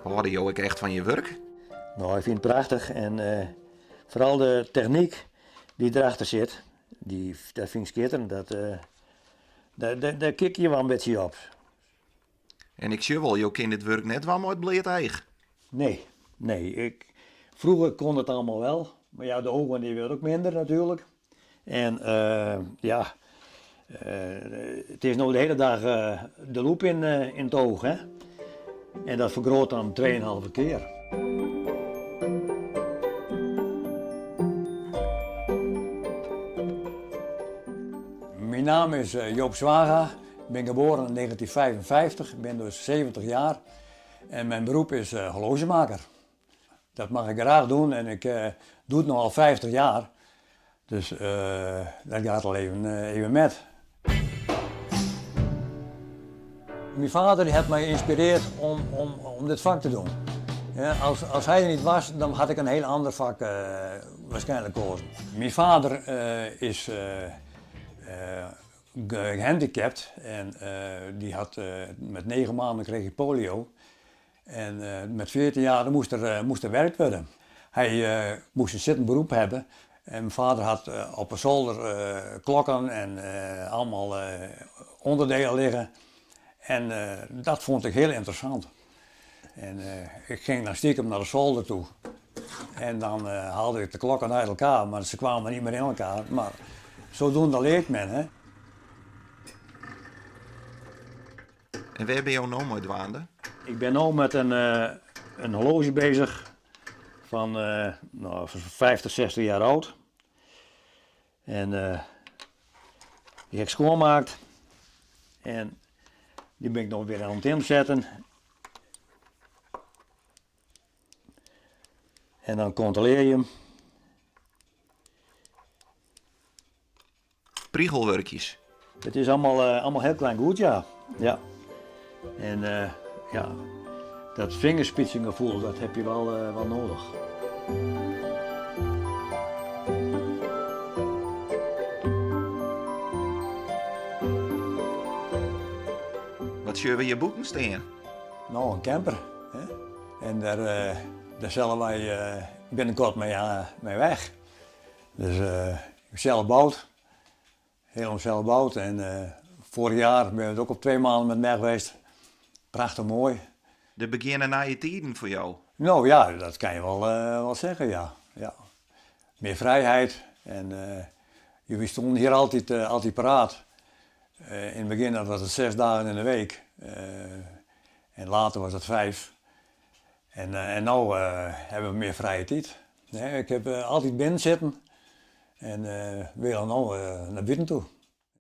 Hâlde jo ek echt fan je wurk? No, ik fyn it prachtich en foaral de technyk dy't derachter sit, dy, dat fyn ik skitterend. Dat, dêr, dêr kik je wol in bytsje op. En ik sjoch wol, jo kinne dit wurk net dwaan mei it bleat each. Nee, nee. Ik, vroeger kon it allemaal wel, mar ja, de ogen die wurde ook minder natuurlijk. En ja, it is no de hiele dag de loep yn it oog, hè. En dat fergroot dan tweeënhalve kear. Myn naam is Joop Zwaga, ik bin geboren in 1955, ik bin dus 70 jaar en mijn beroep is horlogemaker. Dat mag ik graach doen en ik doe it no al 50 jaar, dus dat gaat al even, even met. Myn vader hat my ynspirearre om, om, om dit fak te doen. Ja, as, as hy der net wie, dan hie ik in hiel oar fak waarskynlik keazen. Myn vader is gehandicapt en dy hat met 9 maanden kreeg hy polio. En met 14 jaar moast er, moast er werkt wurde. Hy moast in sittend beroep hawwe. En myn vader hat op 'e solder klokken en allemaal ûnderdielen lizzen. En dat fûn ik hiel ynteressant. En ik gyng dan stikem nei de solder ta. En dan haalde ik de klokken út elkoar, mar se kamen net mear yn elkoar. Mar sadoende leart men, hè. En wêr binne jo no mei dwaande? Ik bin no mei in, in horloazje beuzich fan no, 50, 60 jaar oud. En dy ha ik skoanmakke. En dy bin ik no wer oan it ynsetten. En dan kontrolearje je him. Prigelwurkjes. It is allemaal, allemaal hiel klein goed, ja. Ja. En ja, dat fingerspitzengevoel, dat ha je wol, wol nedich. Wat sjogge we hjir bûten stean? No, in camper. Hè? En dêr, dêr sille wy binnenkoart mei, mei weg. Dus sels boud. Hielendal sels boud. En foarich jier binne we ek op 2 maanden mei weg west. Prachtich moai. Der begjinne nije tiden foar jo. No ja, dat kinne je wol, wol sizze, ja. ja. Mear frijheid. En wy stienen hjir altyd, altyd paraat. Yn it begjin dat wie it 6 dagen yn 'e wike. En letter wie it 5. En, en no hawwe we mear frije tiid. Nee, ik ha altyd binnen sitten en wy no nei bûten ta.